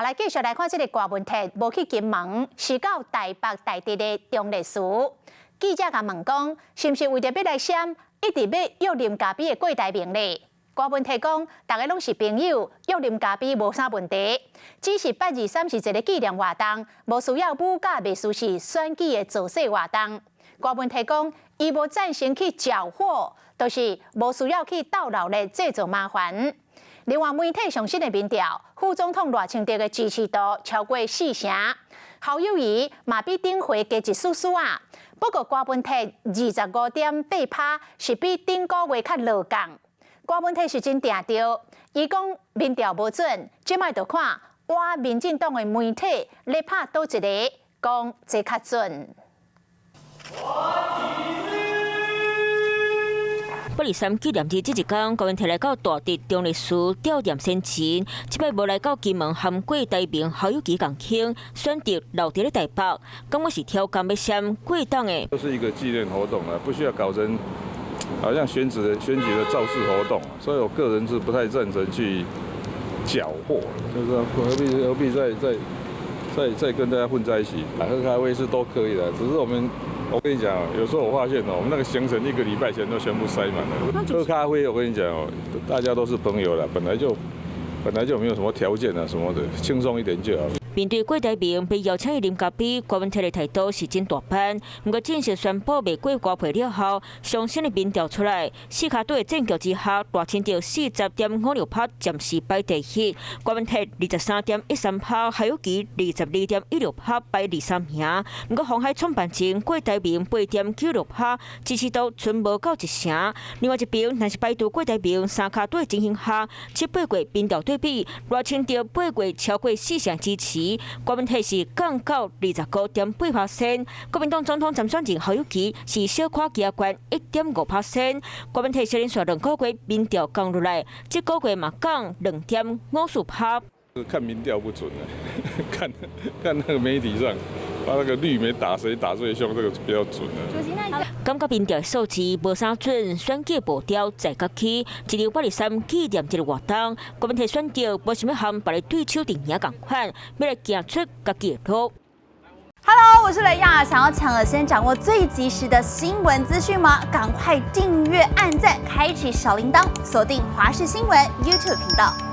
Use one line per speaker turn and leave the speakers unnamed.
來繼續來看這个郭文鐵，無去金門，是到台北大直的忠烈祠。記者共問講，是毋是為著欲來閃，一直欲約啉咖啡的郭台銘咧？郭文鐵講，逐家攏是朋友，約啉咖啡無啥問題，只是823是一个紀念活動，無需要舞甲袂輸是選舉的造勢活動。郭文鐵講，伊無贊成去攪和，就是無需要去鬥鬧咧製造麻煩。另外，媒體上新的民調，副總統賴清德的支持度超過四成，侯友宜嘛比頂回加一絲絲仔。不過，郭文鐵25.8趴是比頂個月較落降。郭文鐵是真定著，伊講民調無準，這擺就看倚民進黨的媒體咧拍佗一个，講這較準。
823紀念日這一工，郭文鐵來到大直忠烈祠悼念先賢，這擺無來到金門和郭台銘、侯友宜仝款，選擇留佇咧台北，感覺是挑工欲閃郭黨的。
這是一個紀念活動啊，不需要搞成好像選舉的造勢活動，所以我個人是不太贊成去攪和，就是何必再跟大家混在一起，喝咖啡是都可以的，只是我跟你講，有時候我發現哦，我們那個行程一個禮拜前都全部塞滿了。喝咖啡，我跟你講哦，大家都是朋友啦，本來就沒有什麼條件啊什麼的，輕鬆一點就好。
面對郭台銘被邀請去啉咖啡，郭文鐵的態度是真大範。毋過正式宣布袂過歌皮了後，上新的民調出來，四跤隊的戰局之下，賴清德40.56趴暫時排第一，郭文鐵23.13趴，侯友宜22.16趴排第三名。毋過鴻海創辦人郭台銘8.96趴支持度賰無夠一成。另外一邊，若是排除郭台銘三跤隊情形下，七八月民調對比，賴清德八月超過四成支持。郭文鐵是降到25.8%，國民黨總統參選人侯友宜是小可加懸1.5%。郭文鐵是連續2個月民調降落來，這個月嘛降2.54趴。
看民調不準啊，看看那個媒體上，把那個綠媒打誰打最兇，這個比較準啊。
感覺民調數字無啥準，選舉步調在各起，一場823紀念日活動，郭文鐵選擇無想欲和別个對手陣營仝款，欲來行出家己的路。
Hello，我是雷亞，想要搶先掌握最及時的新聞資訊嗎？趕快訂閱、按讚、開啟小鈴鐺，鎖定華視新聞 YouTube 頻道。